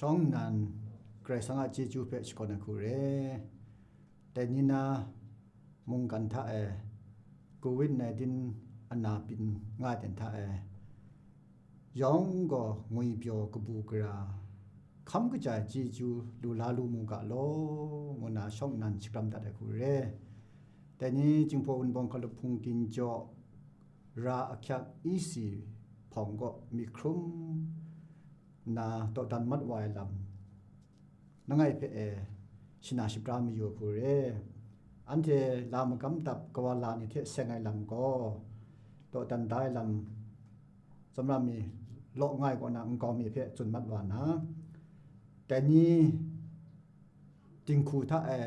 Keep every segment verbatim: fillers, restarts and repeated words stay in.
Shawng nnan Karai Kasang a chyeju hpe shakawn ai hku re. Dai ni na mungkan hta e covid nineteen ana byin nga ai ten hta e, yawng gaw ngwipyaw kabu gara, hkam kaja ai chyeju lu la lu mu ga law, ngu na shawng nnan shakram dat ai hku re. Dai ni Jinghpaw Wunpawng Hkalup Hpung Ginjaw ra ahkyak isi hpawng kaw myi hkrum nna dawdan mat wa ai lam, langai hpe e shana shapra mayu ai hku re. Anhte la magam dap kawa la ni hte seng ai lam gaw, dawdan da ai lam, tsawmram mi law nga ai kaw na nkau mi hpe tsun mat wa na, dai ni dinghku hta e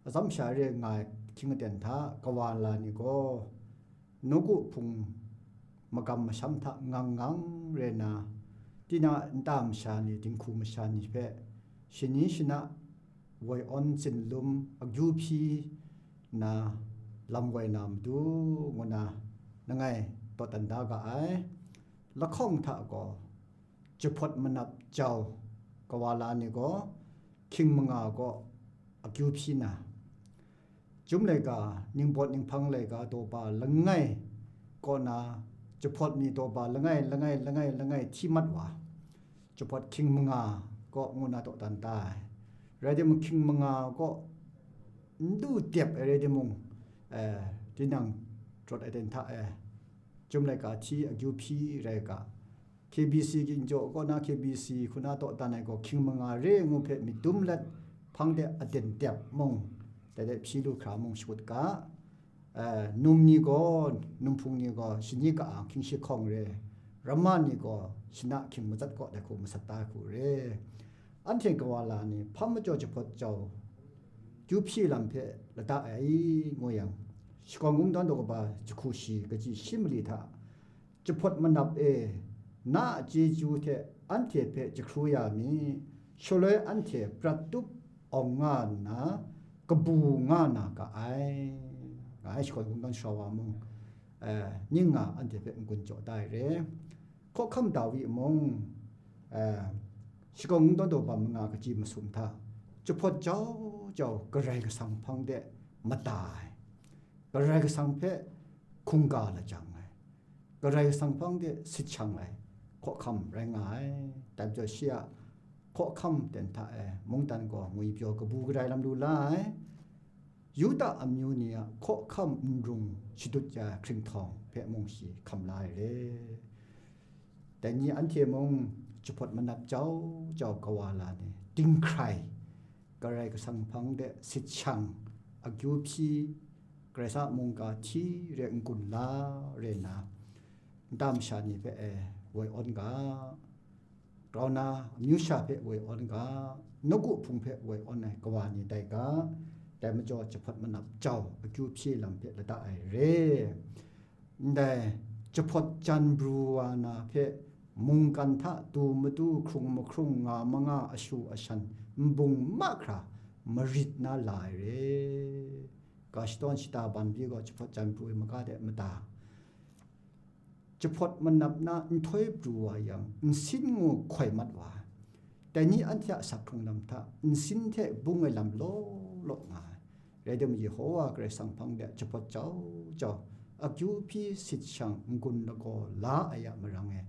atsam sha re nga ai hkying aten hta kawa la ni gaw, nawku hpung magam masham hta ngang ngang re na, tinang a nta masha ni, dinghku masha ni hpe shani shana woi awn tsinlum akyu hpyi nna lam woi na matu, ngu na langai dawdan da ga ai. Lahkawng hta gaw, jahpawt manap jau kawa la ni gaw, hkying manga gaw akyu hpyi na, Chyum laika, ningpawt ninghpang laika daw ba langai kaw na, jahpawt ni daw ba langai, langai, langai, langai hti mat wa, jahpawt hkying manga kaw ngu na dawdan da ai. Rai timung, hkying manga kaw n du dep ai rai timung, eh, tinang rawt ai ten hta e, Chyum laika hti akyu hpyi rai ga, K B C Ginjaw kaw na K B C hku na dawdan ai gaw hkying manga re ngu hpe myit dum let hpang de aden tep mung, dai de hpyi lu hkra mung shakut ga, eh, num ni gaw, num hpung ni gaw shani ka-ang hkying shi hkawng re, ramma ni gaw shana hkying matsat kaw dai hku masat da ai hku re. Anhte kawa la ni hpam majaw jahpawt jau kyu hpyi lam hpe lada ai ngu yang, shakawn kungdawn daw kaba jahku shi kaji shi mali hta, jahpawt manap e, na a chyeju hte anhte hpe jahkru ya mi, shaloi anhte prat tup awng nga nna, kabu nga na ga ai, nga ai shakawn kungdawn sara wa mung, eh, ning nga anhte hpe n-gun jaw da ai re. Hkawhkam Dawi mung, eh, shakawn kungdawn daw ba manga kaji masum hta, jahpawt jau jau Karai Kasang hpang de mada ai, Karai Kasang hpe hkungga lajang ai, Karai Kasang hpang de sit shang ai hkawhkam rai nga ai. Dai majaw shi a hkawhkam ten hta e mungdan gaw ngwipyaw kabu gara ai lam lu la ai. Yuda amyu ni a hkawhkam n rung shadut ya ai hkringhtawng hpe mung shi hkam la ai re. Dai ni anhte mung jahpawt manap jau jau kawa la ni, dinghkrai, Karai Kasang hpang de sit shang, akyu hpyi, Karai Kasang a mungga hti re n-gun la re na, nta masha ni hpe e woi awn ga, grau na amyu sha hpe woi awn ga, nawku hpung hpe woi awn ai kawa ni tai ga, dai majaw jahpawt manap jau akyu hpyi lam hpe lada ai re. Ndai jahpawt jan pru wa na hpe mungkan hta du matu hkrung mahkrung nga manga ashu ashan nbung mahkra marit na la ai re. Ga shadawn shada ban pyi gaw jahpawt jan pru ai maga de mada. Jahpawt manap na nhtoi pru wa yang, nsin ngu hkoi mat wa ai. Dai ni anhte a asak hkrung lam hta nsin hte bung ai lam law law nga ai. Rai timung, Yehowa Karai Kasang hpang de jahpawt jau jau, akyu hpyi sit shang n-gun lagaw la ai a marang e,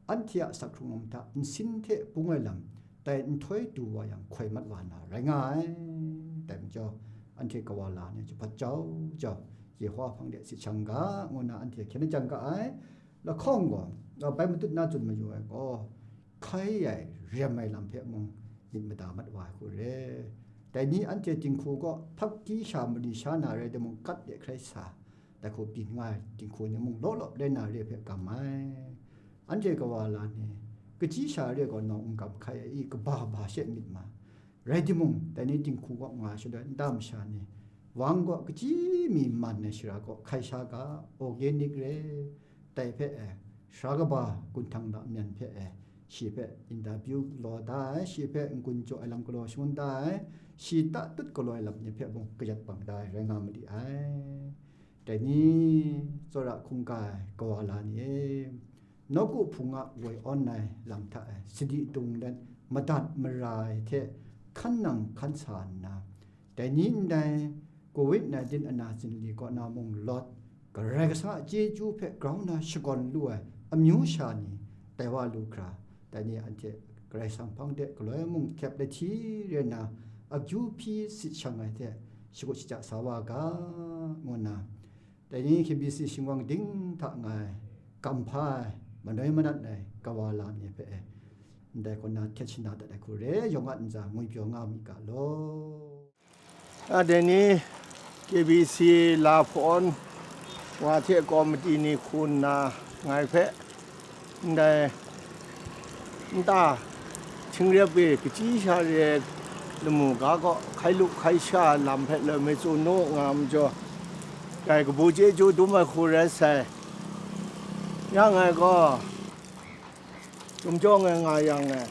anhte a asak hkrung lam hta nsin hte bung ai lam, dai nhtoi du wa yang hkoi mat wa na rai nga ai. Dai majaw, anhte kawa la ni jahpawt jau jau, Yehowa hpang de sit shang ga, ngu na anhte hkyen ajang ga ai. Lahkawng gaw, bai matut na tsun mayu ai gaw, hkai ai, rem ai lam hpe mung myit mada mat wa ai hku re. Dai ni anhte dinghku kaw hpakdi sha mali sha na rai timung, kat de hkrai sa, dai hku byin nga ai dinghku ni mung law law rai na re hpe gam ai. Anhte kawa la ni, kachyi sha re gaw nawng n gam hkai ai i, kaba ba she myit ma. Rai timung, dai ni dinghku kaw nga shaloi nta masha ni, wang kaw kachyi mi man ai shara kaw hkai sha ga, organic re, dai hpe e, sara kaba gunhtang lamyan hpe e, shi hpe interview galaw da ai, shi hpe n-gun jaw ai lam galaw shangun da ai, shi tatut galaw ai lam ni hpe mung kayat bang da ai, rai nga ma li ai. Dai ni, tsawra hkungga ai kawa la ni e, nawku hpung a woi awn ai lam hta e sadi dung let, madat mara ai hte hkan nang hkan sa nna, dai ni ndai covid nineteen ana zinli kaw na mung lawt, Karai Kasang a chyeju hpe grau na shakawn lu ai amyu sha ni tai wa lu hkra, dai ni anhte Karai Kasang hpang de galoi mung hkyep lahti re na, akyu hpyi sit shang ai hte shagut shaja sa wa ga, ngu nna, dai ni K B C shingwang ding hta nga ai, kam hpa ai, manoi manat ai kawa lam ni hpe e, ndai kaw na hkyet shana dat ai hku re, yawng a ntsa ngwi pyaw nga mi ga law. A dai ni K B C la hpawn wa hte komiti ni hku nna ngai hpe ndai nta htingrep e kachyi sha re ai lamu ga kaw hkai lup hkai sha lam hpe loi mi tsun u nga majaw, dai kabu chyeju dum ai hku rai sai. Ya ngai gaw, Chyum chyawng e nga yang e,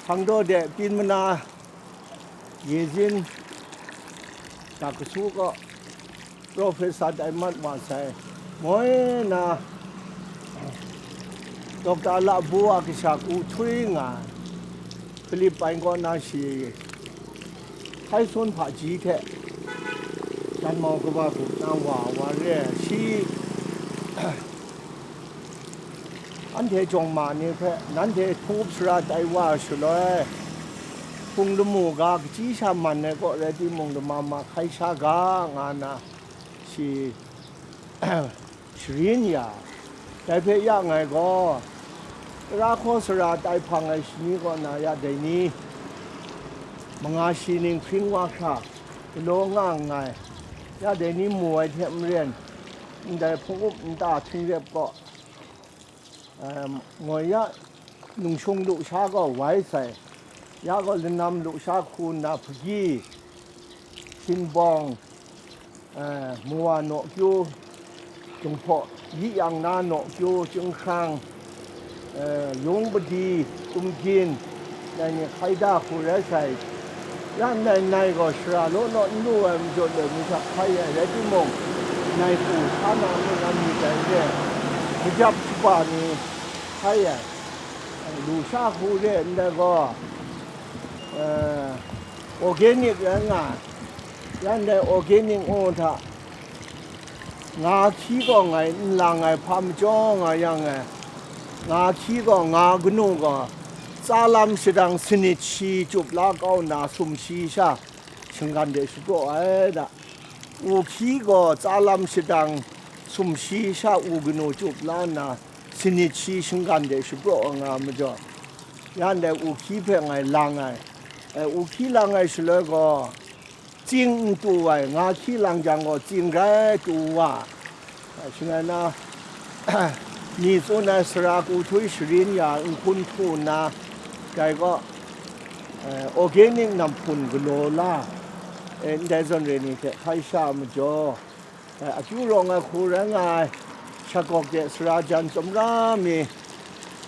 hpang daw de pyin mana, Yezin, Dakasu kaw, Professor tai mat wa sai, moi na, Doctor Labu a kasha ku htwi nga, Philip Pain kaw na shi, Hkaisun hpaji hte, janmau kaba gup na wa, wa re ai shi, anhte jawng ma ni hpe nanhte hpung up sara tai wa ai shaloi, hpung lamu ga kachyi sha man ai kaw rai timung, lama ma hkai sha ga, nga na shi sharin ya. Dai hpe ya ngai gaw, tara hkaw sara tai hpang ai shani kaw na ya dai ni, manga shi ning hpring wa hkra, galaw nga nngai, ya dai ni mu ai hte maren, ndai hpung up nta htingrep kaw, em, ngoi ya, nungshung lusha gaw wai sai, ya gaw lanam lusha hku nna hpagyi, shinbawng, eh, mawa nawkyu, Jinghpaw, yi yang na nawkyu, chyinghkrang, eh, yung padi, kumgyin, dai ni hkai da hku rai sai. Ya ndai nai gaw shara law law n lu ai majaw loi mi hta hkai ai rai timung, nai hku hka na nu na myit ai re, hkajap shaba ni hkai ai, lusha hku re ndai gaw, eh, organic rai nga ai. Ya ndai organic ngu hta, nga hkyi gaw ngai n lang ai hpa majaw nga yang e, nga hkyi gaw, nga kanu gaw, tsa lam shadang sanit shi chyup la kau nna sumshi sha shinggan de shapraw ai da. U hkyi gaw tsa lam shadang sumshi sha u kanu chyup la nna sanit shi shinggan de shapraw nga majaw, ya ndai u hkyi hpe ngai lang ai. E, u hkyi lang ai shaloi gaw, tsing n tu ai, nga hkyi lang jang gaw tsing grai tu wa. Shangai na, ni tsun ai sara ku htwi sharin ya, n hkun htu nna, dai gaw, eh, organic namhpun galaw la, eh, ndai zawn re ni hte hkai sha majaw, eh, akyu rawng ai hku rai nga ai, shagawk de sara jan chyawmra mi,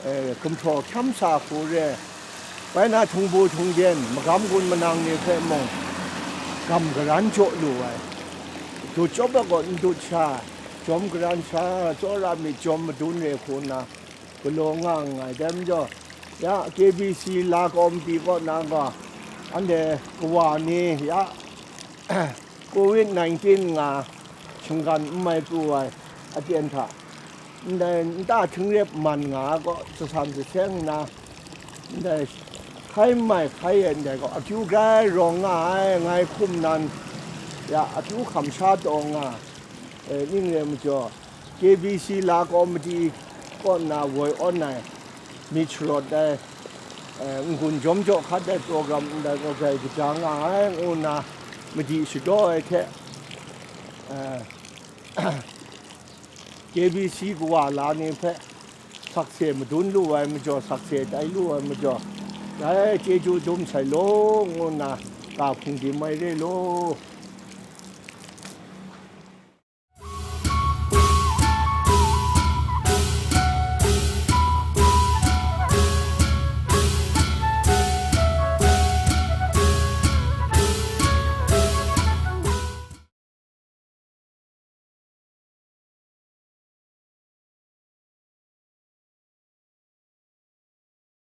eh, gumhpraw hkyam sa hku re, bai na htingbu htingden, magam gun manang ni hpe mung gam garan jaw lu ai, dut chyawp ai gaw n dut sha, jawm garan sha, tsawra myit jawm madun re hku nna galaw nga nngai. Dai majaw, ya K B C la kawmti kaw na gaw, anhte kawa ni, ya, covid nineteen nga shinggan n mai pru ai aten hta, ndai nta htingrep man nga ai kaw, jasan jaseng nna, ndai hkai n mai hkai e ndai gaw, akyu grai rawng nga ai, ngai hkum nan, ya, akyu hkam sha taw nga, e, ning re majaw, K B C la kawmiti kaw nna woi awn ai, myit sharawt ai, eh, n-gun jawm jaw hkat ai program ndai gaw grai kaja nga ai, ngu nna madi shadaw ai hte, eh, K B C kawa la ni hpe sakse madun lu ai majaw, sakse tai lu ai majaw, dai chyeju dum sai law, ngu nna ga hpung dim ai re law,